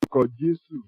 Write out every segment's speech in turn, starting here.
Orúkọ Jésù.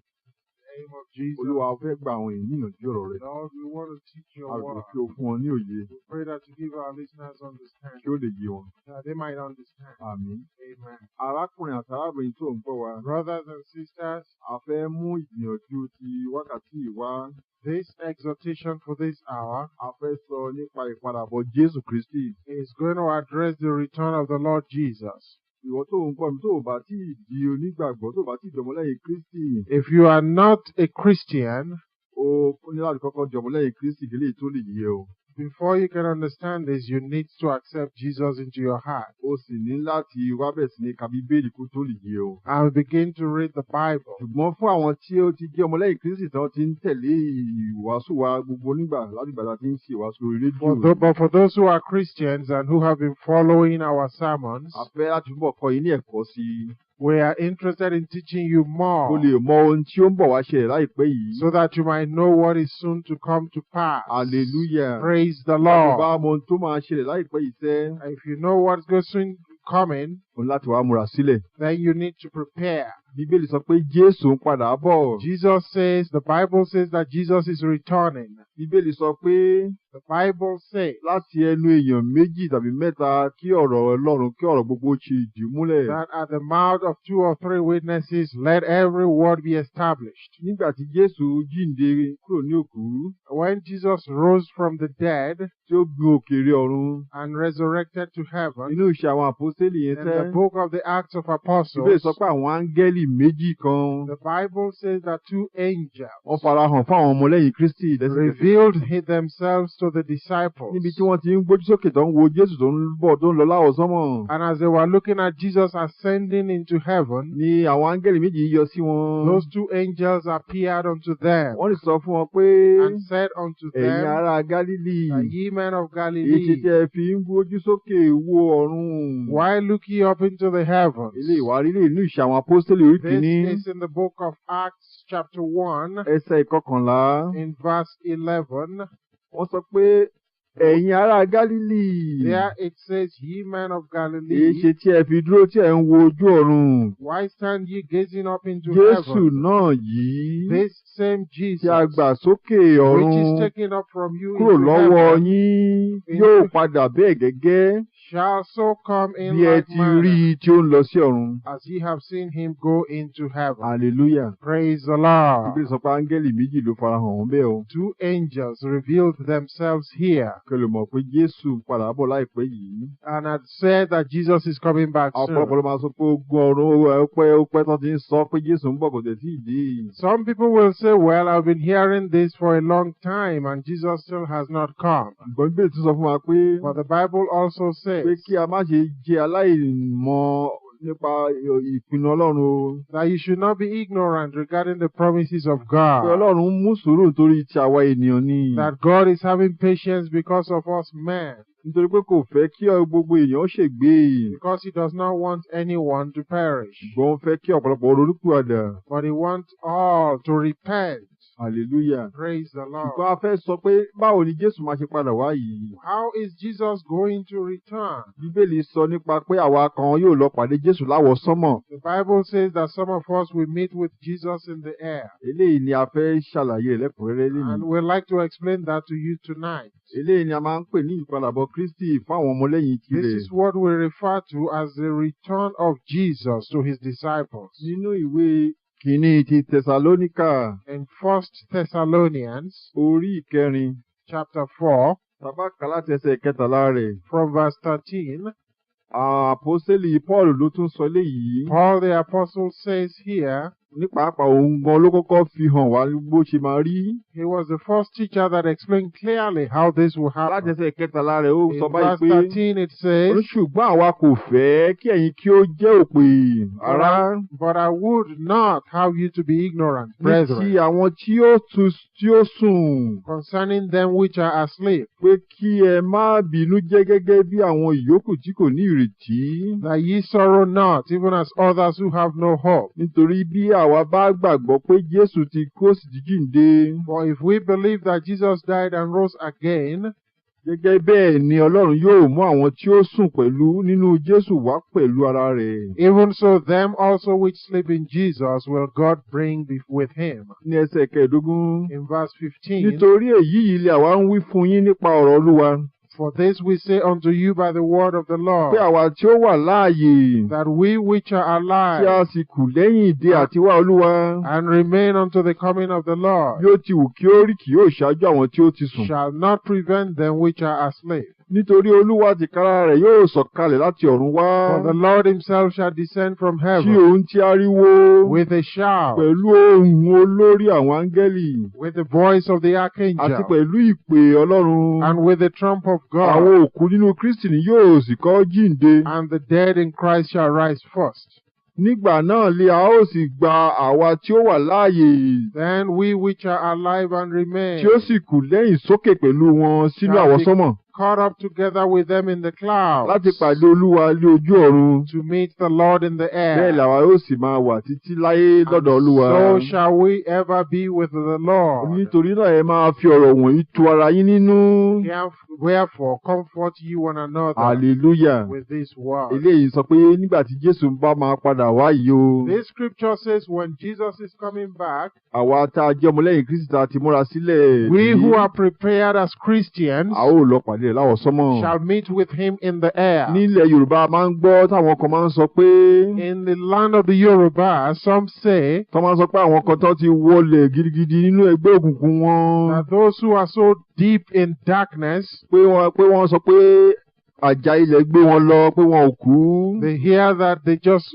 Name of Jesus. Olúwa, a fẹ́ gba àwọn èèyàn níyànjú ọ̀rọ̀ rẹ. Lord, we want to teach your A rò word. kí o fún wọn ní òye We pray that you give our listeners understanding, kí ó lè yé wọn. That they might understand. Àmín. Amen. Arákùnrin àti arábìnrin tó ń gbọ́ wa, Brothers and sisters, a fẹ́ mú ìgbìyànjú ti wákàtí yìí wá. This exhortation for this hour A fẹ́ sọ nípa ìpadàbọ̀ Jésù Kristi. Is going to address the return of the Lord Jesus. Ìwọ tó ń gbọ́ mi, tó ò bá tí ì di onígbàgbọ́, tó ò bá tí ì dọmọlẹ́yìn Kristi, If you are not a Christian, o ní láti kọ́kọ́ di ọmọlẹ́yìn Kristi kí eléyìí tó lè yé ọ. Before you can understand this, you need to accept Jesus into your heart O sì ní láti wá bẹ̀rẹ̀ sí ní ka Bíbélì kó tó lè yé ọ. And begin to read the Bible. Ṣùgbọ́n fún àwọn tí ó ti jẹ́ ọmọlẹ́yìn Kristi tán ti ń tẹ̀lé ìwàásù wa gbogbo nígbà láti ìgbà tá a ti ń ṣe ìwàásù orí rédíò. But for those who are Christians and who have been following our sermons, A fẹ́ láti túbọ̀ kọ́ yín ní ẹ̀kọ́ sí i. we are interested in teaching you Kó more lè mọ ohun tí ó ń bọ̀ wá ṣẹlẹ̀ láìpẹ́ yìí. So that you might know what is soon to come to pass. Hallelujah. Praise the Tó Lord. Bá mọ ohun tó máa ṣẹlẹ̀ láìpẹ́ yìí sẹ́. If you know what's going soon coming, O ní láti wá múra sílẹ̀. Then you need to prepare. Bíbélì sọ pé Jésù ń padà bọ̀. Jesus says, the Bible says that Jesus is returning. Bíbélì sọ pé The Bible says láti ẹnu èèyàn méjì tàbí mẹ́ta kí ọ̀rọ̀ Ọlọ́run kí ọ̀rọ̀ gbogbo ṣe ìdí múlẹ̀. That at the mouth of two or three witnesses, let every word be established. Nígbà tí Jésù jíǹde kúrò ní òkú, When Jesus rose from the dead tí ó gun òkèèrè ọ̀run, and resurrected to heaven, nínú Ìṣe Àwọn Àpọ́sítélì yẹn in sẹ́. The book of the Acts of Apostles, Bíbélì sọ pé àwọn áńgẹ́lì méjì kan the Bible says that two angels wọ́n farahàn fún àwọn ọmọlẹ́yìn Kristi lẹ́sẹ̀kẹsẹ̀. Revealed themselves to the disciples. Níbi tí wọ́n ti ń gbójú sókè tó ń wo Jésù tó ń bọ̀ tó ń lọ láwọsánmọ̀. And as they were looking at Jesus ascending into heaven, Ni àwọn áńgẹ́lì méjì yọ sí wọn. Those two angels appeared unto them Wọ́n sì sọ fún wọn pé and said unto ẹ̀yin them, ará Gálílì, that ye men of èéṣe Galilee, tí ẹ fi ń gbójú sókè wo ọ̀run? Why look ye up into the heavens? Ilé ìwárí lè inú Ìṣe Àwọn Apọ́sítélì orí kìíní. This is in the book of Acts, chapter 1, ẹsẹ̀ ìkọkànlá. In verse 11. Wọ́n sọ pé ẹ̀yin ará Gálílì, There it says, "Ye men of Galilee, èéṣe tí ẹ fi dúró tí ẹ ń wo ojú ọ̀run? Why stand ye gazing up into Jésù heaven? Náà yìí This same Jesus, tí a gbà sókè ọ̀run which is taken up from you kúrò into lọ́wọ́ heaven, yín yóò padà bẹ́ẹ̀ gẹ́gẹ́ shall so come in bí ẹ like ti manner rí i tí ó ń lọ sí ọ̀run." as ye have seen him go into heaven." Hallelujah. Praise the Lord. Bíbélì sọ pé áńgẹ́lì méjì ló farahàn wọ́n bẹ́ẹ̀ o. Two angels revealed themselves here Kẹ́ lè mọ̀ pé Jésù ń padà bọ̀ láìpẹ́ yìí. And had said that Jesus is coming back soon. Ọ̀pọ̀lọpọ̀ ló máa sọ pé ogún ọ̀run ó pẹ́ tán ti ń sọ pé Jésù ń bọ̀ kò tẹ̀ tí ì dé. Some people will say, "Well, I've been hearing this for a long time and Jesus still has not come." Ṣùgbọ́n Bíbélì tún sọ fún wa pé But the Bible also says pé kí a má ṣe jẹ́ aláìmọ̀ nípa ìpinnu Ọlọ́run o. That you should not be ignorant regarding the promises of Pé God. Ọlọ́run mú sùúrù nítorí ti àwa ènìyàn ni. That God is having patience because of us men. Nítorí pé kò fẹ́ kí gbogbo èèyàn ṣègbé. Because he does not want anyone to perish. Ṣùgbọ́n ó fẹ́ kí ọ̀pọ̀lọpọ̀ ronúpìwàdà. But he wants all to repent. Hallelujah. Praise the Lord. Ṣùgbọ́n a fẹ́ sọ pé báwo ni Jésù máa ṣe padà wá yìí? How is Jesus going to return? Bíbélì sọ nípa pé àwa kan yóò lọ pàdé Jésù láwọsánmọ̀. The Bible says that some of us will meet with Jesus in the air. Eléyìí ni a fẹ́ ṣàlàyé rẹ̀ lẹ́kùnrẹ́rẹ́ lénìí. And we'd like to explain that to you tonight. Eléyìí ni a máa ń pè ní ìpadàbọ̀ Kristi fún àwọn ọmọlẹ́yìn This tirẹ̀. Is what we refer to as the return of Jesus to his disciples. Nínú ìwé kìíní ti Tẹsalóníkà, In First Thessalonians orí ìkẹrin, chapter 4, tá bá kà láti ẹsẹ̀ kẹtàlá rẹ̀. From verse 13, Àpọ́sítélì Paul ló tún sọ eléyìí. Paul the apostle says here, Ní pàápàá òun gan ló kọ́kọ́ fi hàn wá bó ṣe máa rí. He was the first teacher that explained clearly how this will Láti happen. ẹsẹ̀ kẹtàlá rẹ̀ ó In sọ báyìí verse pé 13 it says, ó ní ṣùgbọ́n àwa kò fẹ́ kí ẹ̀yin kí ó jẹ́ òpè ará. "But I would not have you to be ignorant, Ní ti brethren, àwọn tí ó sùn, concerning them which are asleep, pé kí ẹ má bínú jẹ́ gẹ́gẹ́ bí àwọn ìyókù tí kò ní ìrètí. That ye sorrow not, even as others who have no hope." Nítorí bí àwa bá gbàgbọ́ pé Jésù ti kú ó sì ti jíǹde, For if we believe that Jesus died and rose again, Gẹ́gẹ́ bẹ́ẹ̀ ni Ọlọ́run yóò mú àwọn tí ó sùn pẹ̀lú nínú Jésù wá pẹ̀lú ara rẹ̀. Even so, them also which sleep in Jesus will God bring with him. Ní ẹsẹ̀ 15. In verse 15, Nítorí èyí yìí ni àwa ń wí fún yín nípa ọ̀rọ̀ Olúwa, For this we say unto you by the word of the Lord, pé àwa tí ó wà láàyè, that we which are tí a alive sì kù lẹ́yìn dé àtiwá Olúwa, and remain unto the coming of the Lord bí ó ti wù kí ó rí, kì yóò ṣáájú àwọn tí ó ti sùn. Shall not prevent them which are asleep. Nítorí Olúwa tìkára rẹ̀ yóò sọ̀kalẹ̀ láti ọ̀run wá, For the Lord himself shall descend from tí heaven òun ti ariwo, with a shout, pẹ̀lú ohùn olórí àwọn áńgẹ́lì, with the voice of the àti archangel, pẹ̀lú ìpè Ọlọ́run. And with the trump of God, Àwọn òkú nínú Kristi ni yóò sì kọ́ jíǹde. And the dead in Christ shall rise first. Nígbà náà ni a ó sì gba àwa tí ó wà láàyè, Then we which are alive and remain tí ó sì kù lẹ́yìn sókè pẹ̀lú wọn sínú shall be àwọsánmọ̀, caught up together with them in the clouds láti pàdé Olúwa ní ojú ọ̀run. To meet the Lord in the Bẹ́ẹ̀ air. làwa yóò sì máa wà títí láé lọ́dọ̀ Olúwa. So shall we ever be with the Lord. Nítorí náà, ẹ máa fi ọ̀rọ̀ wọ̀nyí tu ara yín nínú. Wherefore, comfort ye one another Hallelujah. With this word. Eléyìí sọ pé nígbà tí Jésù bá máa padà wá yìí o, This scripture says when Jesus is coming back, àwa tá a jẹ́ ọmọlẹ́yìn Kristi tá a ti múra sílẹ̀ we yìí, who are prepared as Christians a ó lọ pàdé rẹ̀ láwọsánmọ̀. Shall meet with him in the air. Nílẹ̀ Yorùbá, a máa ń gbọ́ táwọn kan máa ń sọ pé, In the land of the Yoruba, some say tó máa ń sọ pé àwọn kan tó ti wọlé gidigidi nínú ẹgbẹ́ òkùnkùn wọn, that those who are so deep in darkness, pé wọ́n sọ pé àjà ilẹ̀ gbé wọn lọ, pé wọn ò kú. They hear that they just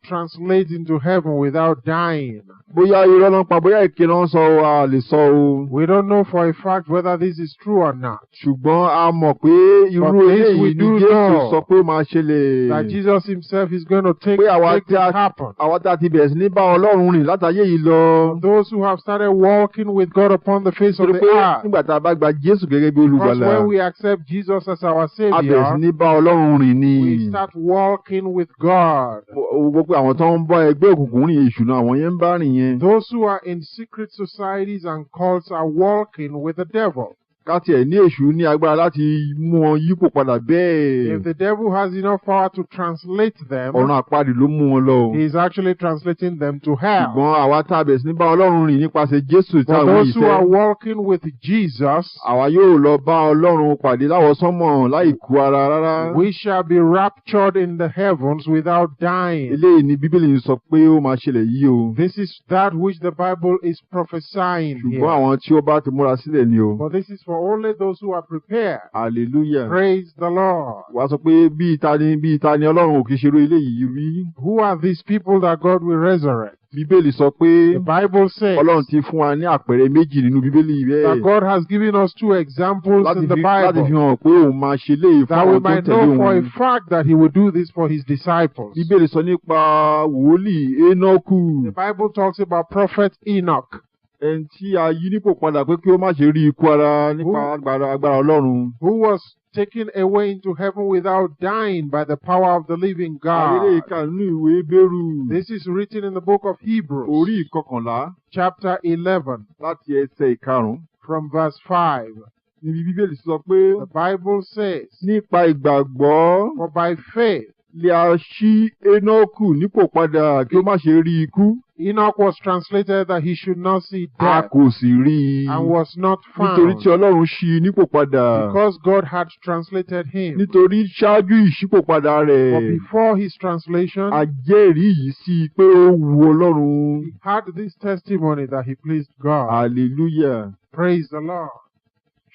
translate into heaven without dying. Bóyá irọ́ náà pa, bóyá èké náà sọ o, a lè sọ o. We don't know for a fact whether this is true or not. Ṣùgbọ́n a mọ̀ pé irú But this we eléyìí ni do Jésù know, sọ pé ó máa ṣẹlẹ̀. that Jesus himself is going to take, Pé àwa make tí a this happen. Àwa tá a ti bẹ̀rẹ̀ sí ní bá Ọlọ́run rìn látayé yìí lọ. Those who have started walking with God upon the face of Torí the pé earth. nígbà tá a bá gba Jésù gẹ́gẹ́ bí Because olùgbàlà, when we accept Jesus as our a bẹ̀rẹ̀ sí Savior, ní bá Ọlọ́run rìn ni. We start walking with God. Gbogbo àwọn tó ń bá ẹgbẹ́ òkùnkùn rìn, èṣù náà àwọn yẹn ń bá rìn yẹn. Those who are in secret societies and cults are walking with the devil. Ká tiẹ̀ ní èṣù ní agbára láti mú wọn yípo padà bẹ́ẹ̀, If the devil has enough power to translate them, ọ̀run àpáàdì ló mú wọn lọ. He is actually translating them to hell. Ṣùgbọ́n àwa tá a bẹ̀rẹ̀ sí ní bá Ọlọ́run rìn nípasẹ̀ Jésù But táwọn those who ìfẹ́, are walking with Jesus, àwa yóò lọ bá Ọlọ́run pàdé láwọsánmọ̀ láì kú ara rárá. We shall be raptured in the heavens without dying. Eléyìí ni Bíbélì ń sọ pé ó máa ṣẹlẹ̀ yìí o. This is that which the Bible is prophesying Ṣùgbọ́n here. àwọn tí ó bá ti múra sílẹ̀ ni o. But this is for only those who are prepared. Hallelujah. Praise the Lord. Wàá sọ pé bíi ta ni Ọlọ́run ò kì í ṣerú eléyìí rí? Who are these people that God will resurrect? Bíbélì sọ pé The Bible says Ọlọ́run ti fún wa ní àpẹẹrẹ méjì nínú Bíbélì that bẹ́ẹ̀, God has given us two examples in the láti fi Bible hàn pé òun máa ṣe léyìí fún that we àwọn tó ń might tẹ̀lé know for a òun. Fact that He will do this for His disciples. Bíbélì sọ nípa wòlíì Énọ́kù, The Bible talks about Prophet Enoch, ẹni tí a yí nípò padà pé kí ó má ṣe rí ikú ara nípa agbára Ọlọ́run. Who was taken away into heaven without dying by the power of the living Àrílé God. ìka nínú ìwé Hébérù, This is written in the book of Hebrews, orí 11, chapter 11, láti ẹsẹ̀ 5. From verse 5. Níbi Bíbélì sọ pé, The Bible says, nípa ìgbàgbọ́ For by faith lè a ṣí Énọ́kù nípò padà kí ó má ṣe rí ikú. Enoch was translated that he should not see A death kò sì rí i, and was not nítorí found tí Ọlọ́run ṣí i nípò padà. Because God had translated him. Nítorí ṣáájú ìṣípòpadà rẹ̀, But before his translation, a jẹ́rìí yìí sí i pé ó wu Ọlọ́run. He had this testimony that he pleased God. Hallelujah. Praise the Lord.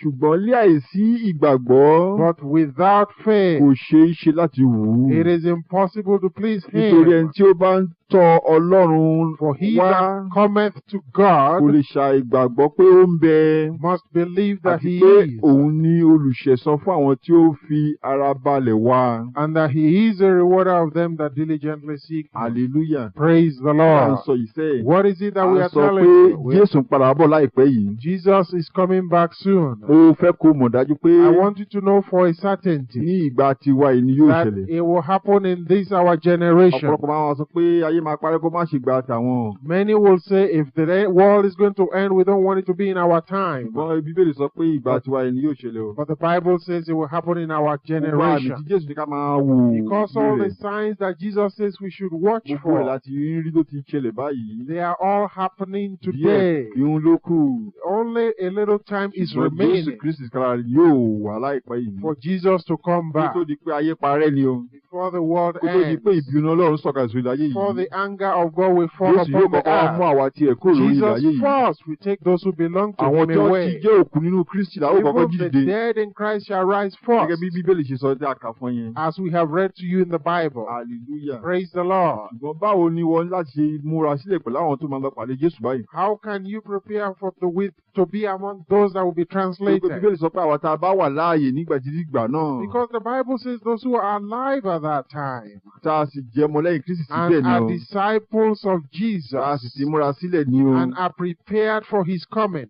Ṣùgbọ́n láìsí ìgbàgbọ́, But without faith, kò ṣeé ṣe láti wù ú. It is impossible to please Nítorí ẹni him. tí ó bá ń tọ Ọlọ́run For he wá that cometh to God kò lè ṣàìgbàgbọ́ pé ó ń bẹ, must believe that àti he pé is, òun ni olùṣẹ̀san fún àwọn tí ó fi ara balẹ̀ wá. And that he is a rewarder of them that diligently seek him. Hallelujah. Praise the Kí à ń Lord. sọ yìí sẹ́yìn? What is it that we À ń are sọ telling pé you? Jésù ń padà bọ̀ láìpẹ́ yìí. Jesus is coming back soon. Mo fẹ́ kó mọ̀ dájú pé I want you to know for a certainty ní ìgbà tiwa yìí ni yóò that ṣẹlẹ̀. it will happen in this our generation. Ọ̀pọ̀lọpọ̀ máa ń sọ pé ayé máa parẹ́ kó má ṣe gba tàwọn. Many will say if the world is going to end, we don't want it to be in our time. Ṣùgbọ́n Bíbélì sọ pé ìgbà tiwa yìí ni yóò ṣẹlẹ̀ o. But the Bible says it will happen in our Gbogbo àmì generation. tí Jésù ní ká máa wò Because all the rẹ̀, signs that Jesus says we should watch gbogbo ẹ̀ for, láti rí ló ti ṣẹlẹ̀ báyìí. they are all happening Díẹ̀ today. ìhun ló kù. Only a little time is Ṣùgbọ́n Jésù remaining Kristi kára yóò wà láìpẹ́ yìí. for Jesus to come Kó back tó di pé ayé parẹ́ ni o. before the world Kó tó di pé ends. ìbínú Ọlọ́run sọ̀kalẹ̀ sórí ayé Before yìí. the anger of God will fall Jésù yóò upon the kọ́kọ́ mú earth. àwa tiẹ̀ kúrò lórí ilẹ̀ Jesus ayé yìí. first will take those who belong to Àwọn him tí wọ́n ti away. jẹ́ òkú nínú Kristi la ó kọ́kọ́ Even jí the dìde. dead in Christ shall rise Gẹ́gẹ́ first, bí Bíbélì ṣe sọ tí a kà fún yẹn. as we have read to you in the Bible. Hallelujah. Praise the Lord. Ṣùgbọ́n báwo ni wọ́n láti ṣe múra sílẹ̀ pẹ̀lú àwọn tó máa lọ pàdé Jésù báyìí? How can you prepare for the with to be among those that will be Torí pé translated? Bíbélì sọ pé àwa tá a bá wà láàyè nígbà tí ìgbà náà Because the Bible says those who are alive at that time tá a sì jẹ́ ọmọlẹ́yìn Kristi síbẹ̀ and ni are o. disciples of Tá a sì Jesus ti múra sílẹ̀ ni o. and are prepared for his coming.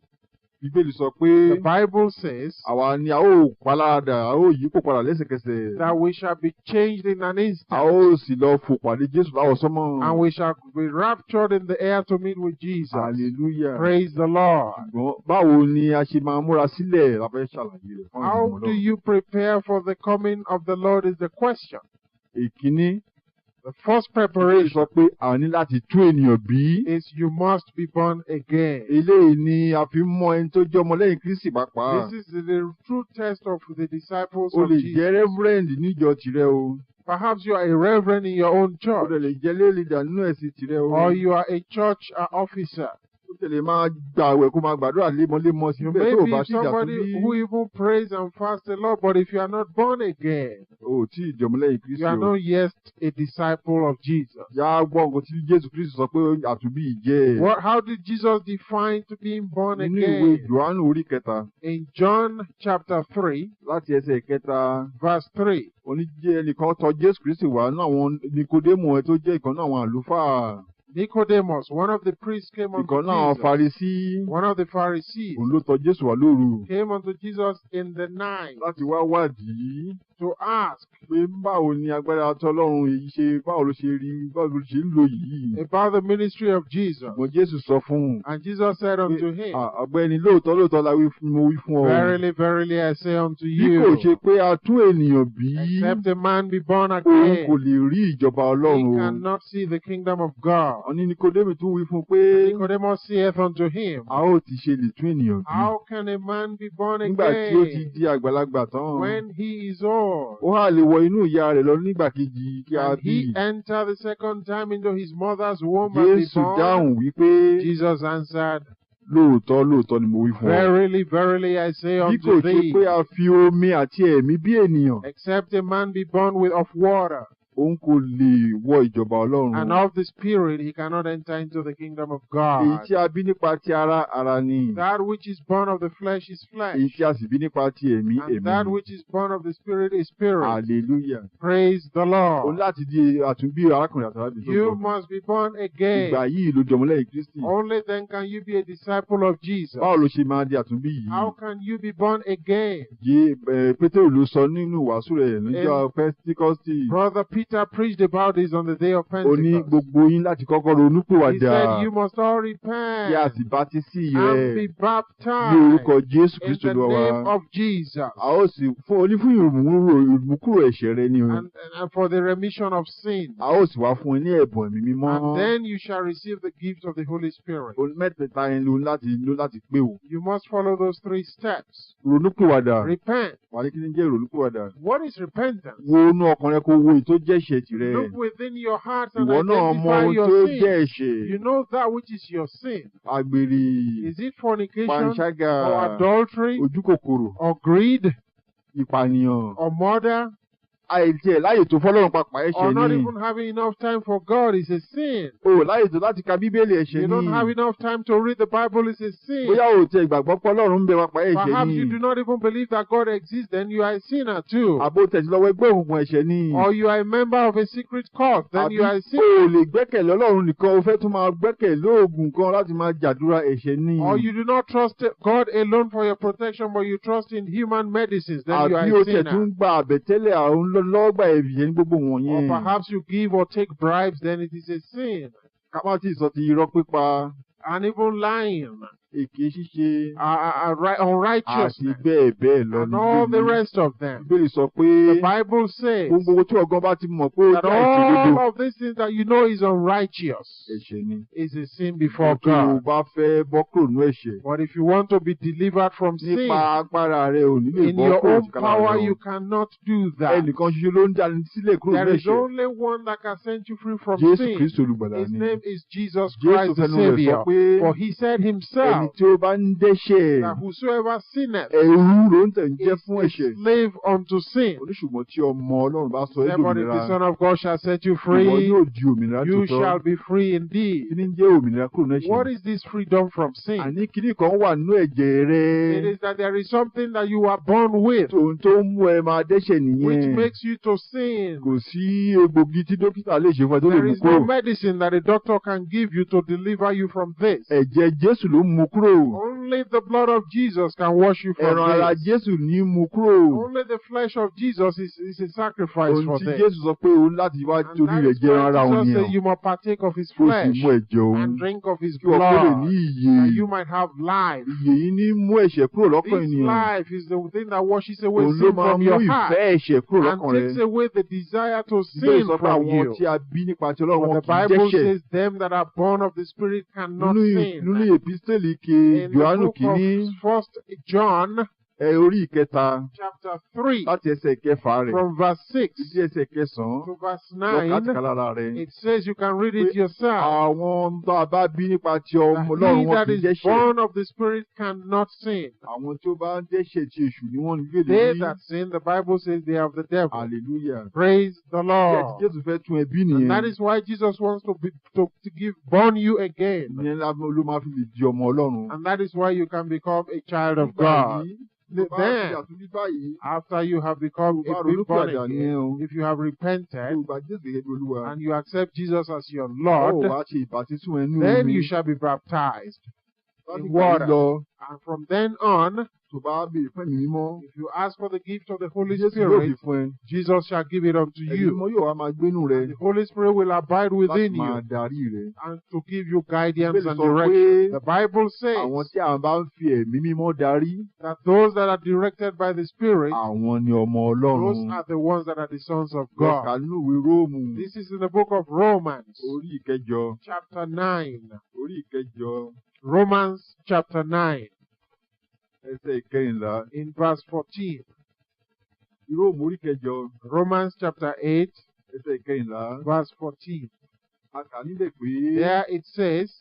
Bíbélì sọ pé The Bible says àwa ni a ó paláradà, a ó yípo padà lẹ́sẹ̀kẹsẹ̀. that we shall be changed in an A instant ó sì lọ fò pàdé Jésù láwọsánmọ̀. and we shall be raptured in the air to meet with Jesus. Hallelujah. Praise the Lord. Ṣùgbọ́n báwo ni a ṣe máa múra sílẹ̀ la fẹ́ ṣàlàyé rẹ̀ fún àwọn How ọmọ do Ọlọ́run. you prepare for the coming of the Lord is the question. Èkíní, The first Bíbélì preparation sọ pé a ní láti tún ènìyàn bí. is you must be born again. Eléyìí ni a fi ń mọ ẹni tó jẹ́ ọmọlẹ́yìn Kristi pàápàá. This is the true test of the disciples O of lè Jesus. jẹ́ reverend níjọ tìrẹ o. Perhaps you are a reverend in your own O church, dẹ̀ lè jẹ́ lay leader nínú ẹ̀sìn tìrẹ o. or you are a church officer. O tẹ̀lé máa gbààwẹ̀ kó máa gbàdúrà lemọ́lemọ́ You síbẹ̀ may tó o be bá sì jà tó somebody bí. who even prays and fasts a lot, but if you are not born again, O ò tí ì di ọmọlẹ́yìn Kristi you are o. not yet a disciple of Jesus. Yá gbọ́ nǹkan tí Jésù Kristi sọ pé àtúnbí yìí jẹ́. How did Jesus define to being born Nínú ìwé again? Jòhánù orí kẹta In John chapter 3, láti ẹsẹ̀ kẹta verse 3. oníjẹ́ ẹnìkan tọ̀ Jésù Kristi wá nínú àwọn Nikodémù ẹ tó jẹ́ ìkan náà àwọn àlùfáà Nicodemus, one of the priests, came unto ìkan náà àwọn Jesus. Farisí. One of the Pharisees Òun ló tọ̀ Jésù wá lóru came unto Jesus in the night láti wá wádìí to ask pé báwo ni agbára tọlọ́run yìí ṣe, báwo ló ṣe rí, báwo ló ṣe ń lò yìí. about the ministry of Jesus. Ṣùgbọ́n Jésù sọ fún un And Jesus said unto him, "Ah, ọ̀gbẹ́ni, lóòótọ́ lóòótọ́ la wí fún mo wí fún ọ. Verily, verily, I say unto Bí kò ṣe you, pé a tún ènìyàn bí, except a man be born òun kò again, lè rí ìjọba he Ọlọ́run o." cannot see the kingdom of God. Wọ́n ní Nikodémù tún wí fún un pé Nicodemus saith unto him, a ó ti ṣe lè tún ènìyàn bí How can a man be born nígbà tí ó ti again di àgbàlagbà tán? when he is old? Ó hà lè wọ inú ìyá rẹ̀ lọ nígbà kejì kí a Can bí? he enter the second time into his mother's womb and be Jésù born? dáhùn wípé Jesus answered, lóòótọ́ lóòótọ́ ni mo wí fún ọ. Verily, verily, I say Bí unto kò ṣe thee, pé a fi omi àti ẹ̀mí bí ènìyàn, except a man be born with of water òun kò lè wọ ìjọba Ọlọ́run. and of the Spirit, he cannot enter into the kingdom of Èyí God. tí a bí nípa ti ara, ara ni. That which is born of the flesh is flesh, Èyí tí a sì bí nípa ti ẹ̀mí, and ẹ̀mí that ni. which is born of the Spirit is spirit. Hallelujah. Praise the O ní Lord. láti di àtúnbí, arákùnrin àti arábìnrin tó You gbọ́. must be born again. Ìgbà yìí ló di ọmọlẹ́yìn Kristi. Only then can you be a disciple of Jesus. Báwo ló ṣe máa di àtúnbí yìí? How can you be born again? Jẹ́ ẹ, Pétérù ló sọ nínú ìwàásù rẹ̀ níjọ́ Pẹ́ńtíkọ́stì. Brother Peter preached about this on the day of Ó ní Pentecost. gbogbo yín láti kọ́kọ́ He ronúpìwàdà said, "You must all kí a repent sì bátísì and rẹ̀ be ní baptized orúkọ Jésù in Kristi the Olúwa wa. name of Jesus A ó sì fún oní fún ìmúkúrò ẹ̀ṣẹ̀ rẹ ni o. and for the remission of sin. A ó sì wá fún ẹ ní ẹ̀bùn ẹ̀mí mímọ́. And then you shall receive the gift of the Holy Spirit." Ohun mẹ́tẹ̀ẹ̀ta yẹn ló láti pé o. You must follow those three steps. Ronúpìwàdà. Repent. Wà ní kí ni jẹ́ ìrònúpìwàdà? What is repentance? Wo inú ọkàn rẹ kó wo èyí tó jẹ́ ẹ̀ṣẹ̀ tìrẹ. Look within your heart and Ìwọ náà mọ identify ohun your tó sin. jẹ́ ẹ̀ṣẹ̀. You know that which is your sin. Àgbèrè, Is it fornication panṣágà, or adultery ojúkòkòrò, or greed ìpànìyàn or murder Àìtiẹ̀ láyè tó fọ́lọ́run pàápàá ẹ̀ṣẹ̀ Or not ni. even having enough time for God is a sin. O ò láyè tó láti ka Bíbélì, ẹ̀ṣẹ̀ You ni. don't have enough time to read the Bible is a sin. Bóyá o ò tiẹ̀ gbàgbọ́ pé Ọlọ́run ń bẹ pàápàá, ẹ̀ṣẹ̀ Perhaps ni. you do not even believe that God exists, then you are a sinner too. Àbí o tiẹ̀ ti lọ wọ ẹgbẹ́ òkùnkùn, ẹ̀ṣẹ̀ ni. Or you are a member of a secret cult, then Àbí you are a o sinner. ò lè gbẹ́kẹ̀lé Ọlọ́run nìkan, o fẹ́ tún máa gbẹ́kẹ̀lé oògùn kan láti máa jàdúrà, ẹ̀ṣẹ̀ ni. Or you do not trust God alone for your protection, but you trust in human medicines, then you are Àbí o a tiẹ̀ sinner. tún gba àbẹ̀tẹ́lẹ̀ àwọn lọ́gbà, ẹ̀ṣẹ̀ ní gbogbo Or wọ̀nyẹn. perhaps you give or take bribes, then it is a sin. Ká má tí ì sọ ti irọ́ pípa, And even lying, èké ṣíṣe, àti unrighteousness, bẹ́ẹ̀ bẹ́ẹ̀ lọ and ní all the Bíbélì. Rest of them. Bíbélì sọ pé The Bible says gbogbo tí ọgán bá ti mọ̀ pé ó that jẹ́ àìṣòdodo, all of these things that you know is unrighteous ẹ̀ṣẹ̀ ni. Is a sin before Tó o God. bá fẹ́ bọ́ kúrò nínú ẹ̀ṣẹ̀, But if you want to be delivered from sin, nípa agbára rẹ ò ní lè in bọ́ your kúrò own tìkára power, rẹ o. you cannot do that. Ẹnìkan ṣoṣo ló ń dání sílẹ̀ kúrò There nínú is ẹ̀ṣẹ̀. Only one that can set you free from Jésù sin. Kristi olùgbàlà His ni. name is Jesus Jésù Christ the fẹnu rẹ̀ sọ Savior. Pé For he said ẹni himself tí ó bá ń dẹ́ṣẹ̀, that whosoever sinneth ẹrú ló ń tẹ̀ ń jẹ́ is fún a ẹ̀ṣẹ̀. Slave unto sin. Ó ní ṣùgbọ́n tí ọmọ Ọlọ́run bá sọ ẹ́ Therefore, if dòmìnira, the Son of God shall set you ìwọ free, yóò di òmìnira you tòótọ́. Shall be free indeed. Kí ni ń jẹ́ òmìnira kúrò nínú ẹ̀ṣẹ̀? What is this freedom from sin? Àní kíní kan wà nínú ẹ̀jẹ̀ rẹ. It is that there is something that you are born with, Tòun tó ń mú ẹ máa dẹ́ṣẹ̀ which nìyẹn. Makes you to sin. Kò sí egbògi tí dókítà lè ṣe fún ẹ tó lè There mú is no kúrò. Medicine that a doctor can give you to deliver you from this. Ẹ̀jẹ̀ Jésù ló ń mú kúrò. Only the blood of Jesus can wash you from Ẹran ara this. Jésù ní mú kúrò. Only the flesh of Jesus is a sacrifice Ohun for tí this. Jésù sọ pé òun láti wá And torí that rẹ̀ is jẹ ẹran why ara òun Jesus nìyẹn. Said you must partake of his Kó sì flesh mu ẹ̀jẹ̀ òun. And drink of his Kí wọ́n kó lè ní blood, ìyè. That you might have life. Ìyè yìí ní mú ẹ̀ṣẹ̀ kúrò lọ́kàn This ènìyàn. Life is the thing that washes away Òun ló sin máa from mú your heart ìfẹ́ ẹ̀ṣẹ̀ kúrò and lọ́kàn rẹ. Takes away the desire to Bíbélì sin sọ pé from àwọn you. tí a bí nípa ti Ọlọ́run But wọn the kì í Bible dẹ́ṣẹ̀. Says them that are born of the Spirit cannot Nínú sin. Nínú èpísítélì ke In the Jòhánù book kìíní of First John, ẹ orí ìkẹta chapter 3, láti ẹsẹ̀ kẹfà rẹ̀ from verse 6 títí ẹsẹ̀ kẹsàn-án to verse lọ 9, kàtìkà lára rẹ̀. it says you can read it Pé yourself. àwọn tó a bá bí nípa ti ọmọ That Ọlọ́run he wọn that kì í is dẹ́ṣẹ̀. Born of the Spirit cannot sin. Àwọn tí ó bá ń dẹ́ṣẹ̀ ti èṣù ni wọ́n ní They gbèlè that sin, the Bible says they are of the devil. Hallelujah. Praise the Bí ẹ Lord. ti Jésù fẹ́ tún ẹ bí And nìyẹn. that is why Jesus wants to give born you again. Ìyẹn ló máa fi lè di ọmọ Ọlọ́run. And that is why you can become a child of Nígbà God. yìí, tó bá ti Then, àtúnbí báyìí, after you have become tó bá a been born ronúpìwàdà again, nìyẹn o. if you have repented Tó gba Jésù gẹ́gẹ́ bí Olúwa. And you accept Jesus as your Ó Lord, wá ṣe ìbátísímù nínú then omi. You shall be baptized Láti in ìgbà yìí water. lọ, And from then on, tó bá béèrè fún Ẹ̀mí Mímọ́, if you ask for the gift of the Holy Jésù yóò fi Spirit, fún ẹ. Jesus shall give it unto Ẹ̀mí you. Mímọ́ yóò wá máa gbénú rẹ The Holy Spirit will abide láti within máa you darí rẹ. And to give you guidance Bíbélì and sọ direction. pé The Bible says àwọn tí àwọn bá ń fi Ẹ̀mí Mímọ́ darí, that those that are directed by the Spirit, àwọn ni ọmọ those Ọlọ́run. Are the ones that are the sons of Lọ God. kà nínú ìwé Róòmù This is in the book of Romans, orí ìkẹjọ. Chapter 9. Orí ìkẹjọ Romans chapter 9, ẹsẹ̀ ìkẹrìnlá. In verse 14. Róòmù orí kẹjọ Romans chapter 8, ẹsẹ̀ ìkẹrìnlá. Verse 14. A kà níbẹ̀ pé There it says,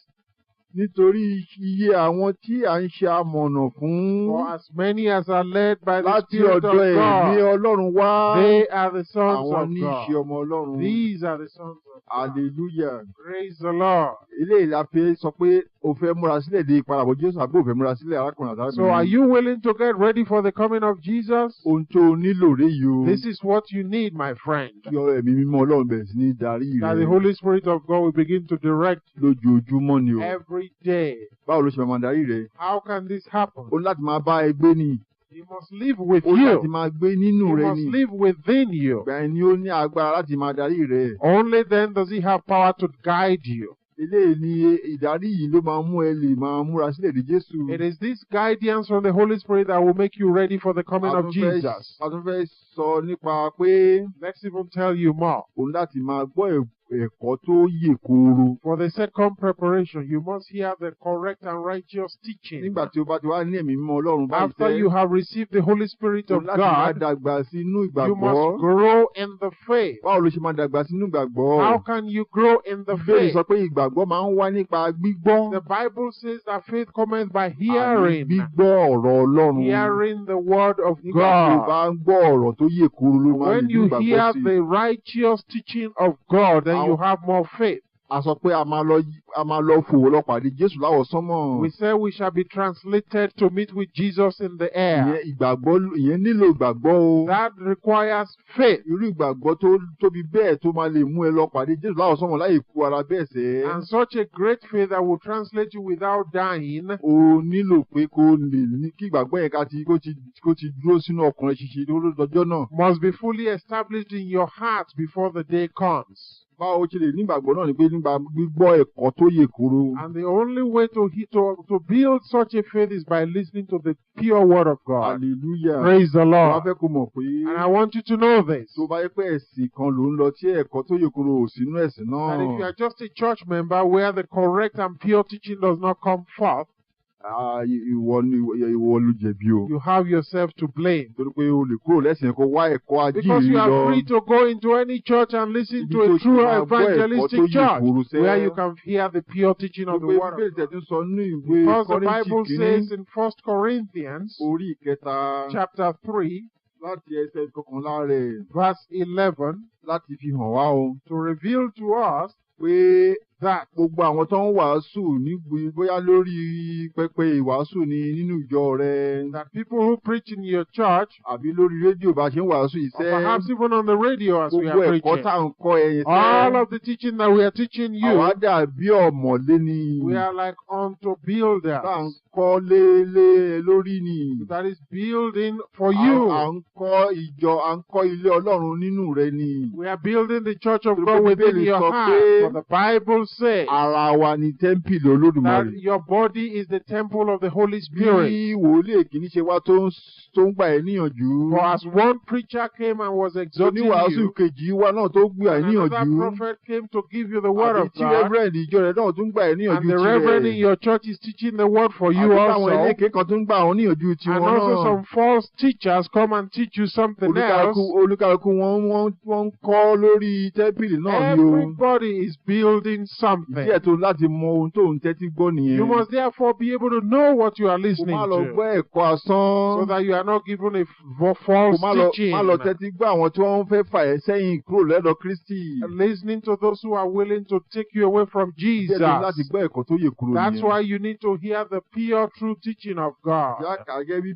nítorí iye àwọn tí à ń ṣe amọ̀nà fún For as many as are led by the láti Spirit of ọ̀dọ̀ Ẹ̀mí God, Ọlọ́run wá, they are the sons àwọn of ní í ṣe God. ọmọ Ọlọ́run. These are the sons of God. Hallelujah. Praise the Lord. Eléyìí la fi sọ pé o fẹ́ múra sílẹ̀ de ìpadàbọ̀ Jésù àbí o fẹ́ múra sílẹ̀, arákùnrin àti So are arábìnrin. You willing to get ready for the coming of Jesus? Ohun tó o nílò rèé yìí o. This is what you need, my friend. Kí Ẹ̀mí Mímọ́ Ọlọ́run bẹ̀rẹ̀ sí ní darí That the rẹ Holy Spirit of God will begin to direct lójoojúmọ́ ni o. every day. Báwo ló ṣe máa darí rẹ? How can this happen? O ní láti máa bá ẹ gbé ni. He must live with Ó ní láti you. Máa gbé nínú He rẹ must ni. Live within you. Ìgbà yẹn ni ó ní agbára láti máa darí rẹ. Only then does he have power to guide you. Eléyìí ni ìdarí yìí ló máa mú ẹ lè máa múra sílẹ̀ de Jésù. It is this guidance from the Holy Spirit that will make you ready for the coming A of tún fẹ́- Jesus. A tún fẹ́ sọ nípa pé Let's even tell you more. òun láti máa gbọ́ ẹ̀kọ́ tó yè kooro. For the second preparation, you must hear the correct and righteous teaching. Nígbà tí o bá ti wá ní ẹ̀mí mímọ́ Ọlọ́run báyìí After sẹ́, you have received the Holy Spirit o of láti máa God, dàgbà sínú you ìgbàgbọ́. must grow in the faith. Báwo ló ṣe máa dàgbà sínú ìgbàgbọ́? How can you grow in the Bíbélì faith? sọ pé ìgbàgbọ́ máa ń wá nípa gbígbọ́. The Bible says that faith cometh by Àní hearing, gbígbọ́ ọ̀rọ̀ Ọlọ́run. hearing the word of Nígbà tí o God. bá ń gbọ́ ọ̀rọ̀ tó yè kooro ló máa lè When ní you ìgbàgbọ́ hear sí i. the righteous teaching of God, then you have more faith. A sọ pé a máa lọ fò lọ pàdé Jésù láwọsánmọ̀. We say we shall be translated to meet with Jesus in the air. Ìyẹn ìgbàgbọ́, ìyẹn nílò ìgbàgbọ́ o. That requires faith. Irú ìgbàgbọ́ tó tóbi bẹ́ẹ̀ tó máa lè mú ẹ lọ pàdé Jésù láwọsánmọ̀ láì kú ara bẹ́ẹ̀ sẹ́. And such a great faith that will translate you without dying. O nílò pé kó lè ní kí ìgbàgbọ́ yẹn ká ti kó ti kó ti dúró sínú ọkàn rẹ ṣinṣin lọ́jọ́ náà. Must be fully established in your heart before the day comes. Báwo ṣe lè ní ìgbàgbọ́ náà ni pé nípa gbígbọ́ ẹ̀kọ́ tó yè kooro. And the only way to build such a faith is by listening to the pure word of God. Hallelujah. Praise the Wọ́n á Lord. fẹ́ kó mọ̀ pé And I want you to know this. tó bá yẹ pé ẹ̀sìn kan ló ń lọ tí ẹ̀kọ́ tó yè kooro ò sínú ẹ̀sìn náà. That if you are just a church member where the correct and pure teaching does not come forth, Ah, ìwọ ni ìwọ ló jẹ̀bi o. you have yourself to blame. Torí pé o lè kúrò lẹ́sìn kó wá ẹ̀kọ́ Because you ajíhìnrere are lọ. free to go into any church and listen Ibi to tó a ti true máa gbọ́ ẹ̀kọ́ tó evangelistic yè church kooro sẹ́. where you can hear the pure teaching of the Pé word Bíbélì of God. tẹ̀ tún sọ nínú ìwé Because the Kọ́ríńtì Bible kìíní says in 1 Corinthians orí ìkẹta chapter 3, láti ẹsẹ̀ kọkànlá rẹ̀ verse 11, láti fi hàn wá o. to reveal to us Pé that gbogbo àwọn tó ń wàásù níbi bóyá lórí pẹpẹ ìwàásù ni nínú ìjọ rẹ that people who preach in your church, àbí lórí rédíò bá ṣe ń wàásù or iṣẹ́ perhaps even on the radio as we gbogbo are ẹ̀kọ́ preaching, tá à ń kọ́ ẹ̀yin all sẹ́ of the teaching that we are teaching you, àwa dàbí ọ̀mọ̀lé ni we are like unto tá à ń builders kọ́ lé lé lórí ni. that is building for À you. ń kọ́ ìjọ, à ń kọ́ ilé Ọlọ́run nínú rẹ ni. We are building the church of Torí God pé within Bíbélì your sọ heart. pé For the Bible says ara wa ni tẹ́ḿpìlì Olódùmarè. that your body is the temple of the Holy Spirit. Bí wòlíì èkìní ṣe wá tó ń gbà ẹ́ níyànjú. For as one preacher came and was exhorting Oníwàásù you, kejì wa náà tó gbà ẹ́ and another níyànjú. prophet came to give you the word Àbí of tí God, reverend ìjọ rẹ̀ náà tún gbà ẹ́ níyànjú and the reverend in tirẹ̀. your church is teaching the word for you Àbí táwọn also, eléke kan tún gbà wọ́n níyànjú and tiwọn also náà. some false teachers come and teach you something else. Olúkálukú wọn ń kọ́ lórí tẹ́ḿpìlì náà ni o. Everybody is building something. Ìdí ẹ̀ tó láti mọ ohun tó ń tẹ́tí gbọ́ nìyẹn. You must therefore be able to know what you are Kó listening má lọ to, gbọ́ ẹ̀kọ́ asán. so that you are not given a Kó false má lọ teaching. má lọ tẹ́tí gbọ́ àwọn tí wọ́n fẹ́ fà ẹ́ sẹ́yìn kúrò lọ́dọ̀ Kristi. Listening to those who are willing to take you away from Ìdí ẹ̀ tó láti Jesus. gbọ́ ẹ̀kọ́ tó yè kooro That's nìyẹn. why you need to hear the pure, true teaching of God. Yá kà gẹ́gẹ́ bí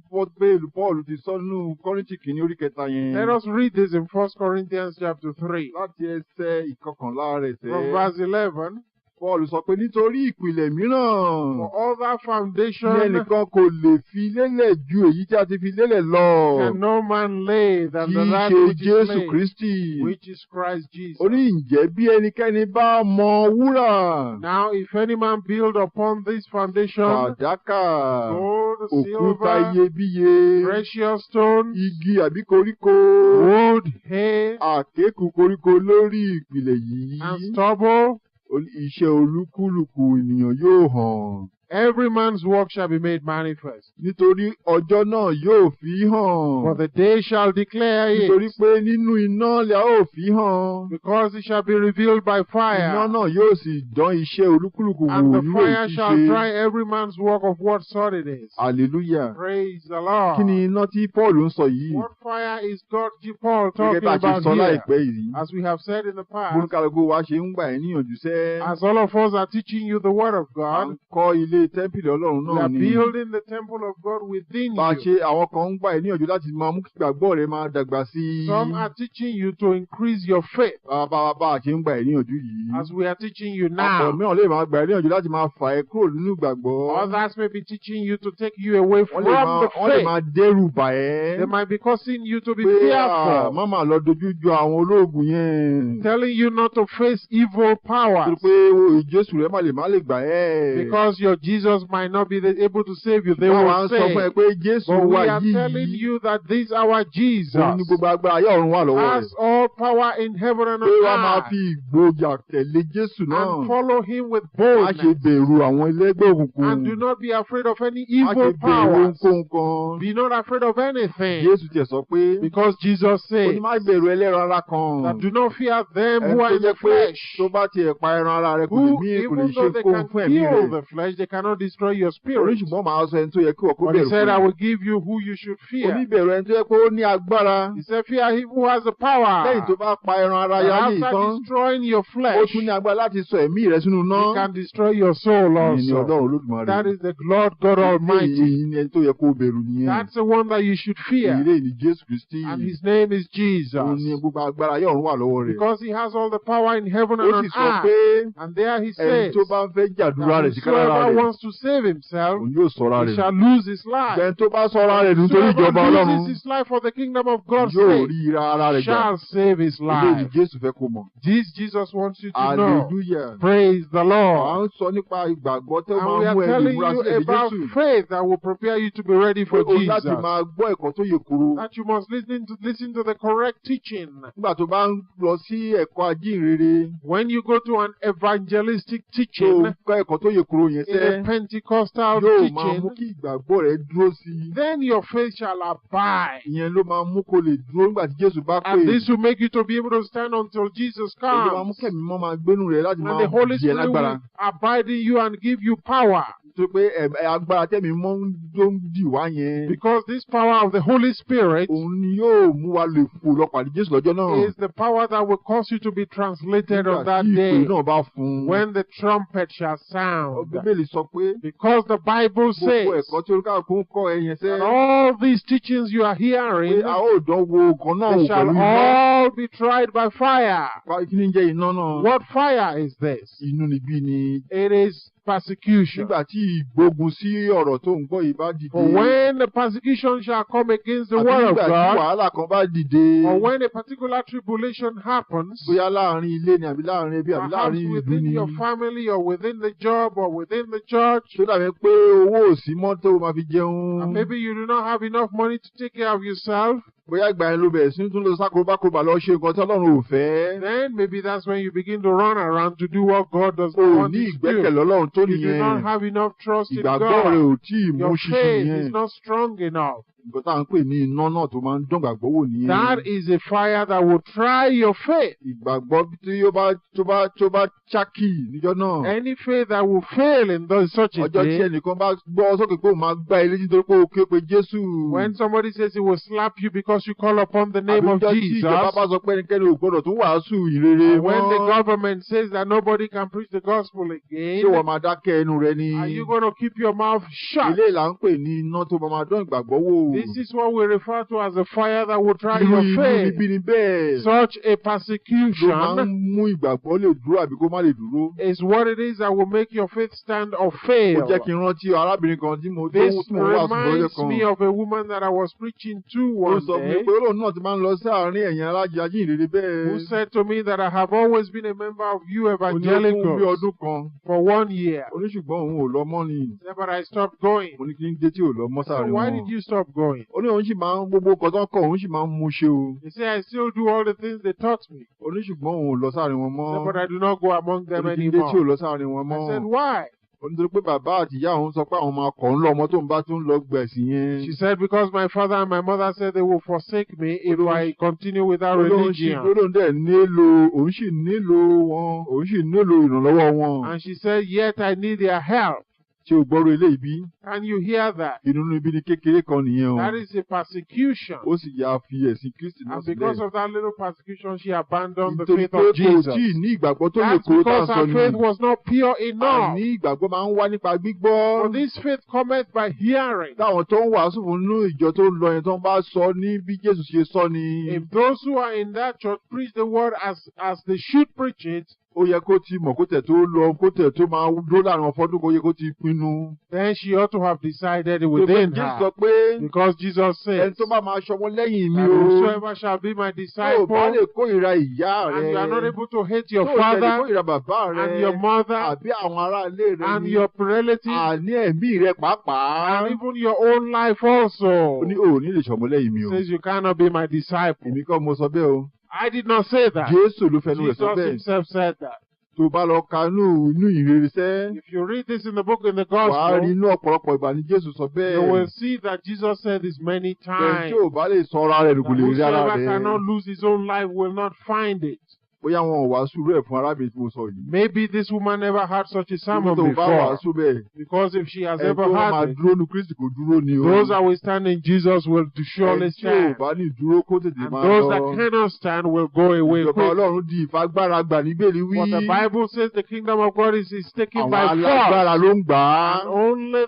Paul ti sọ nínú Kọ́ríńtì kìíní orí kẹta yẹn. Let us read this in 1 Corinthians chapter 3, Láti ẹsẹ̀ ìkọkànlá rẹ̀ from sẹ́. verse 11. Paul sọ pé nítorí ìpìlẹ̀ mìíràn For other ní foundation ẹnìkan kò lè fi lélẹ̀ ju èyí tí a ti fi lélẹ̀ lọ. can no man lay than Kì the í that ṣe which is Jésù laid, Kristi. which is Christ Jesus. Ó ní ǹjẹ́ bí ẹnikẹ́ni bá mọ wúrà, Now, if any man build upon this foundation fàdákà, gold, òkúta silver, iyebíye, precious stones, igi àbí koríko, wood, hay, àkékù koríko lórí ìpìlẹ̀ yìí, and stubble, iṣẹ́ olúkúlùkù ènìyàn yóò hàn. every man's work shall be made manifest. Nítorí ọjọ́ náà yóò fi hàn. For the day shall declare Nítorí it, pé nínú iná la ó fi hàn. because it shall be revealed by Iná fire. náà yóò sì dán iṣẹ́ olúkúlùkù wò And the nínú fire èyí shall ṣe. try every man's work of what sort it is. Hallelujah. Praise the Lord. Kí ni iná tí Paul ń sọ yìí? What fire is God Paul Gẹ́gẹ́ talking bá a ṣe about sọ here? láìpẹ́ yìí. As we have said in the past, Bólúkálukú wa ṣe ń gbà ẹ́ níyànjú sẹ́. as all of us are teaching you the word of À God, ń kọ́ ilé tẹ́ḿpìlì Ọlọ́run we náà are ni. building the temple of God within Bá a you. ṣe àwọn kan ń gbà ẹ́ níyànjú láti máa mú kí ìgbàgbọ́ rẹ máa dàgbà sí i. Some are teaching you to increase your faith, Bá a ṣe ń gbà ẹ́ níyànjú yìí. as we are teaching you Ọ̀pọ̀ now. mìíràn lè máa gbà ẹ́ níyànjú láti máa fà ẹ́ kúrò nínú ìgbàgbọ́. Others may be teaching you to take you away Wọ́n from lè máa the wọ́n lè faith. máa dẹ́rù bà ẹ́. They might be causing you to be Pé fearful, má máa lọ dojú jọ àwọn olóògùn yẹn. telling you not to face evil Torí powers pé o, Jésù rẹ má lè gbà ẹ́. because your Jesus might not be able to save you, they Wọ́n wá will ń sọ fún ẹ say. pé Jésù But we wa are telling yìí, you that this our Jesus òun ni gbogbo agbára ayé ọ̀run wà lọ́wọ́ rẹ̀. has all power in heaven and Pé wàá on máa earth, fi ìgboyà tẹ̀lé Jésù náà. and follow him with Má ṣe boldness. bẹ̀rù àwọn ẹlẹ́gbẹ́ òkùnkùn. And do not be afraid of any Má ṣe evil bẹ̀rù powers. ohunkóhun kan. Be not afraid of anything. Jésù tiẹ̀ sọ pé, Because Jesus ó said ní má bẹ̀rù ẹlẹ́ran ara kan. that do not fear them Ẹni who are tó in the jẹ́ pé flesh, tó bá tiẹ̀ pa ẹran ara rẹ̀, kò lè who mí kò lè even ṣe though they kóhun can fún ẹ̀mí kill rẹ̀. the flesh, they cannot destroy your spirit. Ó ní ṣùgbọ́n màá sọ ẹni tó yẹ kí wọ́n kó But he bẹ̀rù said, I fún. will give you who you should fear. Ó ní bẹ̀rù ẹni tó yẹ pé ó ní agbára. He said, fear him who has the power. Lẹ́yìn tó bá pa ẹran ara That yá ní after ìtàn, destroying your ó flesh, tún ní agbára láti sọ ẹ̀mí rẹ̀ sínú iná. he can destroy your soul Ìyẹn ni also. Ọlọ́run Olódùmarè. That is the Lord God Almighty. Èyí ni ẹni tó yẹ kó bẹ̀rù nìyẹn. That's the one that you should fear. Èyí ni Jésù Kristi. And his name is Jesus. Òun ni gbogbo agbára ayé ọ̀run wà lọ́wọ́ rẹ̀. Because he has all the power in heaven Ó and on sì sọ earth. pé And there he ẹni says tó bá ń fẹ́ jàdúrà that rẹ̀ sí kálára whosoever rẹ̀, wants to save himself, òun yóò sọra he rẹ̀. shall lose his life. Ẹni tó bá sọra rẹ̀ nítorí Whosoever ìjọba Ọlọ́run, loses his life for the kingdom of God's yóò sake rí ara rẹ̀ gbà. shall save his Eléyìí ni life. Jésù fẹ́ kó mọ̀. This Jesus wants you to know. Hallelujah. Praise the À Lord. ń sọ nípa ìgbàgbọ́ tó And máa we ń mú are ẹni telling múra you sílẹ̀ ní about Jésù. faith that will prepare you to be ready Pé for o láti Jesus. máa gbọ́ ẹ̀kọ́ tó yè koro. That you must listen to the correct teaching. Nígbà tó bá ń lọ sí ẹ̀kọ́ ajíhìnrere, When you go to an evangelistic tó teaching, kọ́ ẹ̀kọ́ tó yè koro yẹn in sẹ́, a Pentecostal yóò máa mú teaching, kí ìgbàgbọ́ rẹ dúró sí i. then your faith shall abide. Ìyẹn ló máa mú kó lè dúró nígbà tí Jésù bá pè. And this will make you to be able to stand until Jesus Èyí ló máa mú comes. kẹ́mi mọ́ máa gbénú rẹ̀ láti And máa the Holy jẹ Spirit lágbára. will abide in you and give you power. Nítorí pé agbára tẹ́mi mọ́ ń tó ń dì wá yẹn, Because this power of the Holy Spirit òun ni yóò mú wa lè fò lọ pàdé Jésù lọ́jọ́ náà. is the power that will cause you to be translated Nígbà on that tí ìpè day náà bá fún un. when the trumpet shall sound. Bíbélì sọ pé Because the Bible gbogbo says ẹ̀kọ́ tí olúkàlùkù ń kọ́ ẹ yẹn sẹ́, that all these teachings you are pé hearing, a ó dán wo nǹkan náà they wò shall pẹ̀lú iná. all be tried by fire. Kí ni ń jẹ́ iná náà? What fire is this? Inúnibí ni. It is persecution. Nígbà tí ìgbógun sí ọ̀rọ̀ tó ń gbọ́ yìí bá dìde, For when the persecution shall come against the àbí word of nígbà tí God, wàhálà kan bá dìde, or when a particular tribulation happens, bóyá láàrin ilé ni àbí láàrin ẹbí àbí perhaps láàrin ìlú within ni, your family or within the job or within the church, tó dàbí pé owó ò sí mọ́ tó máa fi jẹun, and maybe you do not have enough money to take care of yourself, bóyá ìgbà yẹn ló bẹ̀rẹ̀ sí ní tún lọ sákòróbákòróbá lọ ṣe nǹkan tí Ọlọ́run ò fẹ́. then maybe that's when you begin to run around to do what God does O not ò want ní you to do. ìgbẹ́kẹ̀lé Ọlọ́run tó You do nìyẹn. not have enough trust in Ìgbàgbọ́ rẹ God. ò tí ì mú Your ṣinṣin faith nìyẹn. is not strong enough. Nǹkan tá à ń pè ní iná náà tó máa ń dán ìgbàgbọ́ wò nìyẹn. That is a fire that will try your faith. Ìgbàgbọ́ tí ó bá tó bá tó bá chákì níjọ́ náà. Any faith that will fail in such a Ọjọ́ tí day, ẹnìkan bá gbọ́ sókè pé òun máa gbá ẹ létí nítorí pé o ké pe Jésù. when somebody says he will slap you because you call upon the name Àbí of ọjọ́ tí ìjọba Jesus, bá sọ pé ẹnikẹ́ni ò gbọ́dọ̀ tún wàásù ìhìnrere or when the mọ́, government says that nobody can preach the gospel ṣé wọ́n again, máa dákẹ́ ẹnu rẹ ni? are you going to keep your mouth shut? Eléyìí là ń pè ní iná tó máa dán ìgbàgbọ́ wò. This is what we refer to as a fire that will try Irú your inú faith. níbí ni bẹ́ẹ̀ Such a ló máa ń persecution mú ìgbàgbọ́ lè dúró àbí kó má lè dúró. is what it is that will make your faith stand or fail. Ó jẹ́ kí n rántí arábìnrin kan tí mo tó This tí mo wàásù lọ́jọ́ reminds kan. me of a woman that I was preaching to Ó one sọ fún mi day pé olóhùn náà ti máa ń lọ sí àárín ẹ̀yìn alájí ajíhìnrere bẹ́ẹ̀. who said to me that I have always been a member of you Ó ní ó fún bí evangelicals ọdún kan. for one year. Ó ní ṣùgbọ́n òun ò lọ mọ́ ni. But I stopped going. Mo ní kí n dé tí ò lọ mọ́ So sáàrin why wọn. did you stop going? Ó ní òun sì máa ń gbogbo nǹkan tó ń kọ́, òun sì máa ń mú ṣe o. He said, I still do all the things they taught me. Ó ní ṣùgbọ́n òun ò lọ sáàrin wọn mọ́. He said, but I do not go among Ó them ní kí n dé tí ò anymore. lọ sáàrin wọn I mọ́. said, why? Ó ní torí pé bàbá àti ìyá òun sọ pé àwọn máa kọ̀ ń lọ ọmọ tóun bá tún lọ gbẹ̀sìn yẹn. She said, because my father and my mother said they will forsake me if I continue with that Ó lóun sì religion. ó lóun dẹ̀ nílò, òun sì nílò wọn, òun sì nílò ìrànlọ́wọ́ wọn. And she said, yet I need their help. Ṣé o gbọ́rọ̀ eléyìí bí? Can you hear that? Inúnibíni kékeré kan nìyẹn o. That is a persecution. Ó sì yà fi ẹ̀sìn Kristi náà And because sílẹ̀. of that little persecution, she abandoned the Nítorí faith pé of kò Jesus. tí ì ní ìgbàgbọ́ tó lè That's kóró tá à ń because sọ her ni. faith was not pure enough. Àìní ìgbàgbọ́ máa ń wá nípa gbígbọ́. For this faith cometh by hearing. Táwọn tó ń wàásù fún nínú ìjọ tó ń lọ yẹn tó ń bá sọ ní bí Jésù ṣe sọ ni. If those who are in that church preach the word as they should preach it, Ó yẹ kó ti mọ̀ kó tẹ̀ tó lọ kó tẹ̀ tó máa dúró láàrin ọfọdún kó yẹ kó ti pinnu. Then she ought to have decided Tó pé within Jésù sọ her. pé Because Jesus ẹni says, tó bá máa ṣọmọ lẹ́yìn mi that o whosoever shall be my tó o bá disciple, lè kórìíra ìyá and rẹ you are not able to hate your tó o tẹ̀lé father kórìíra bàbá rẹ and your mother àbí àwọn ará ilé rẹ and ni your relatives àní ẹ̀mí rẹ pàápàá and even your own life also, ó ní o ò ní lè ṣọmọ lẹ́yìn mi o. says you cannot be my disciple. Èmi kọ́ mo sọ bẹ́ẹ̀ o. I did not say that. Jésù ló fẹnu rẹ̀ sọ Jesus bẹ́ẹ̀. himself said that. Tó bá lọ ka inú ìrere sẹ́ If you read this in the book in the wàá rí gospel, inú ọ̀pọ̀lọpọ̀ ìgbà ní Jésù sọ you bẹ́ẹ̀. will see that Jesus said this many Ẹni times. tí ò bá lè sọ ara rẹ̀ nù kò That lè rí ara whosoever rẹ̀. cannot lose his own life will not find it. Bóyá wọn ò wàásù rẹ̀ fún arábìnrin tí mo sọ yìí. Maybe this woman never had such a sermon Tó bá before. wàásù bẹ́ẹ̀ Because if she has ẹni ever tó máa had it, dúró nu Kristi kò dúró ni o. those that will stand in Jesus will surely Ẹni tí ò stand. bá ní dúró kó tètè And máa those lọ. that cannot stand will go away Ìjọba quickly. Ọlọ́run di ìfagbára gbà níbèrè wí. But the Bible says the kingdom of God is taken Àwọn by force. alágbára ló ń gbà á. And only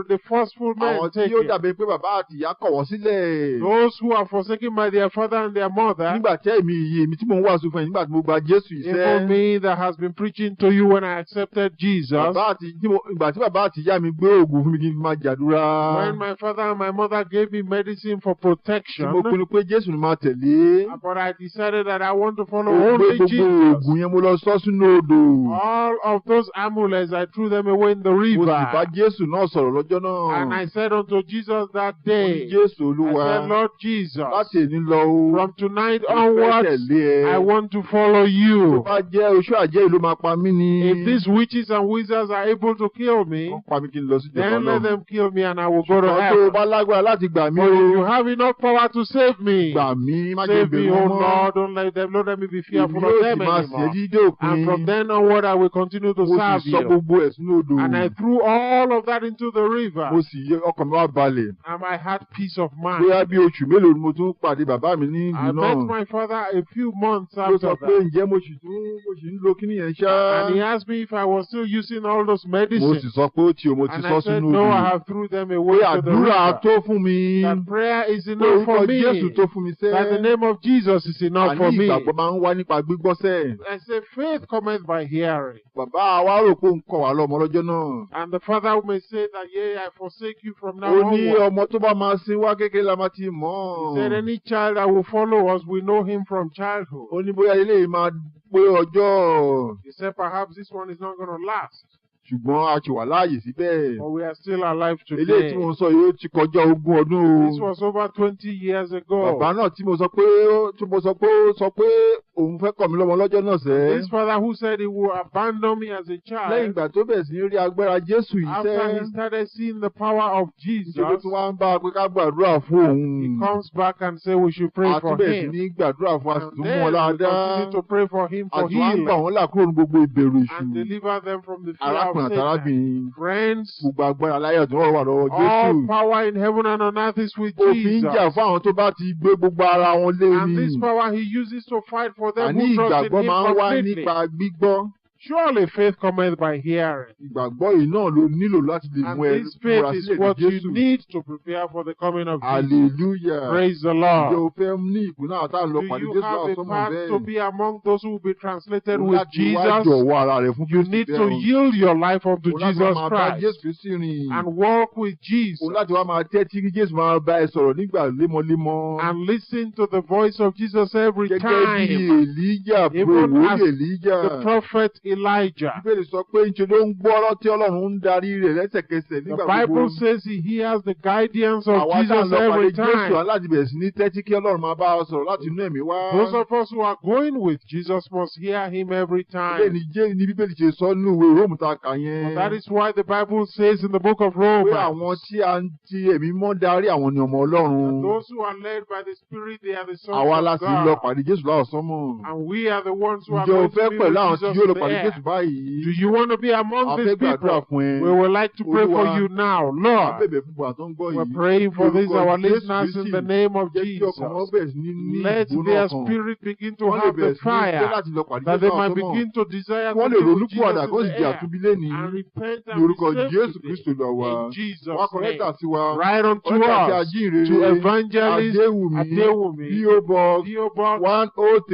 the forceful men Àwọn tí take ó it. dàbí pé bàbá àti ìyá kọ̀ wọ́n sílẹ̀. Those who are forsaken by their father and their mother, Nígbà tí èmi yìí èmi tí mò ń wàásù fún ẹ nígbà tí mo gba Jésù yìí sẹ́. even me that has been preaching to you when I accepted Jesus, Bàbá àti tí mo- ìgbà tí bàbá àti ìyá mi gbé oògùn fún mi kí n fi máa jàdúrà. when my father and my mother gave me medicine for Tí mo protection, pinnu pé Jésù ni máa tẹ̀lé. but I decided that I want to follow Mo gbé only gbogbo Jesus. oògùn yẹn mo lọ sọ sínú odò. All of those amulets, I threw them away in the Mo sì bá river. Jésù náà sọ̀rọ̀ lọ́jọ́ náà. And I said unto Jesus that Mo ní day, Jésù I Olúwa said, Lord Jesus, láti èní lọ o. from tonight Mo fẹ́ onwards, tẹ̀lé ẹ. I want to follow Tó you. bá jẹ́ oṣó àjẹ́ ìlú máa pa mí ni. If these witches and wizards are able to kill me, Wọ́n pa mí kí n lọ sí ìjọba then let náà. them kill me and I will go to Ṣùgbọ́n tó o heaven. bá lágbára láti gbà mí But o. if you have enough power to save me, Gbà mí má jẹ́ save me, bẹ̀rù O mọ́. Lord. Don't let me be Èmi fearful yóò of sì them máa sìn ẹ́ anymore. dídé òpin. And from then onward, I will continue to Mo sì serve sọ you. gbogbo ẹ̀ sínú odò. And I threw all of that into the river, Mo sì yẹ ọkàn mi wá balẹ̀. and I had peace of mind. Bóyá bí oṣù mélòó ni mo tún pàdé bàbá mi ní I ìlú met náà. my father a few months Ló after sọ pé that. ǹjẹ́ mo sì tún mo sì ń lo kíní yẹn ṣá. And he asked me if I was still using all those Mo medicines. sì sọ pé ó ti o mo ti And sọ I said, sínú no, I odò. have threw them Pé away to the àdúrà river. tó fún mi. That prayer is Pé enough orúkọ for Jésù me. tó fún mi sẹ́. That the name of Jesus is enough Àní for me. ìgbàgbọ́ máa ń wá nípa gbígbọ́ sẹ́. I say, faith cometh by hearing. Bàbá wa rò pé òun kọ̀ wá lọ́mọ lọ́jọ́ náà. And the father may say that, yea, I forsake you from now Ó ní onward. ọmọ tó bá máa sin wá kékeré la máa ti mọ̀ He said, any child that will follow us, we know him from childhood. Ó ní bóyá eléyìí máa pé ọjọ́ He said, perhaps this one is not going to last, ṣùgbọ́n a ti wà láàyè síbẹ̀. but we are still alive Eléyìí tí today. mo sọ yìí ó ti kọjá 20 ọdún o. This was over 20 years ago. Bàbá náà tí mo sọ pé tí mo sọ pé ó sọ pé òun fẹ́ kọ̀ mí lọ́mọ lọ́jọ́ náà sẹ́. This father who said he will abandon me as a Lẹ́yìn child, ìgbà tó bẹ̀rẹ̀ sí ní rí agbára Jésù yìí sẹ́. after he started seeing the power of Níṣẹ́ ló Jesus, tún wá ń bá a pé ká gbàdúrà fún òun. he comes back and say we should pray A for tún bẹ̀rẹ̀ sí him. ní gbàdúrà fún a sì And tún mú then wọn we láradá. continue to pray for him for Àti wá ń gbà healing wọ́n là kúrò ní gbogbo ìbẹ̀rù èṣù. and deliver them from the fear of Arákùnrin àti Satan. arábìnrin. Friends, Gbogbo agbára láyé ọ̀tún wà lọ́wọ́ all Jésù. power in heaven and on earth is with Ó fi ń jà Jesus. fún àwọn tó bá ti gbé gbogbo ara wọn lé And ni. this power he uses to fight for them Àní who trust in ìgbàgbọ́ him máa ń wá completely. nípa gbígbọ́. Surely faith cometh by hearing. Ìgbàgbọ́ yìí náà ló nílò láti lè And mú ẹ this faith múra is sílẹ̀ what ní you Jésù. need to prepare for the coming of Jesus. Hallelujah. Praise the Ǹjẹ́ Lord. o fẹ́ ní ìpín náà tá à ń lọ Do pàdé you Jésù have láwọn a sọ́mọ̀ part bẹ́ẹ̀? to be among those who will be translated O with láti wá Jesus? jọ̀wọ́ ara rẹ̀ fún You Kristi need bẹ́ẹ̀ to o. yield your life unto O láti wá Jesus máa bá Christ Jésù Kristi rìn. and walk with O Jesus láti wá máa tẹ́tí kí Jésù máa bá ẹ sọ̀rọ̀ nígbà lemọ́lemọ́. and listen to the voice of Jesus every Gẹ́gẹ́ bí time. Èlíjà, Even wòlíì as Èlíjà. The prophet Elijah. Bíbélì sọ pé ńṣe ló ń gbọ́rọ̀ tí Ọlọ́run ń darí rẹ̀ lẹ́sẹ̀kẹsẹ̀ The nígbà gbogbo. Bible says he hears the guidance of Àwa tá à ń Jesus lọ pàdé every Jésù á time. láti bẹ̀rẹ̀ sí ní tẹ́tí kí Ọlọ́run máa bá wa sọ̀rọ̀ láti inú ẹ̀mí wá. Those of us who are going with Jesus must hear him every Bẹ́ẹ̀ time. ni Jé ní Bíbélì ṣe sọ nínú ìwé Róòmù tá a kà yẹn. But that is why the Bible says in the book of Pé Romans, àwọn tí a ń ti ẹ̀mí mọ́ darí àwọn ni ọmọ Ọlọ́run. those who are led by the Spirit, they are the sons Àwa la of sì ń lọ God. pàdé Jésù láwọn sánmọ̀. And we are the ones who are Ǹjẹ́ o going to fẹ́ be pẹ̀lú with àwọn tí Jesus yóò in lọ the pàdé air. Jésù báyìí? Do you want to be among A these fẹ́ gbàdúrà people? fún ẹ. We would like to pray for Olúwa, you now, A Lord. bẹ̀bẹ̀ fún gbogbo àwọn tó ń gbọ́ We're yìí. praying for these, Lórúkọ our Jésù listeners, in the Kristi, name of jẹ́ kí ọkàn wọn Jesus. bẹ̀rẹ̀ sí ní ní Let ìgbóná their ọkàn. spirit begin to Wọ́n lè have the bẹ̀rẹ̀ sí ní fẹ́ fire, láti lọ pàdé that Jésù they láwọn might sánmọ̀. begin to desire Kí wọ́n to lè be with ronúpìwàdà Jesus kó in sì the di air àtúnbí lénìí. and repent Ní and be orúkọ saved Jésù today. Kristi Olúwa wa. In Jesus' Wá kọ lẹ́tà name. sí wa. Write unto Lẹ́tà sí us ajíhìnrere to Evangelist Adéwùmí Adewumi, P.O. Box P.O. Box 103.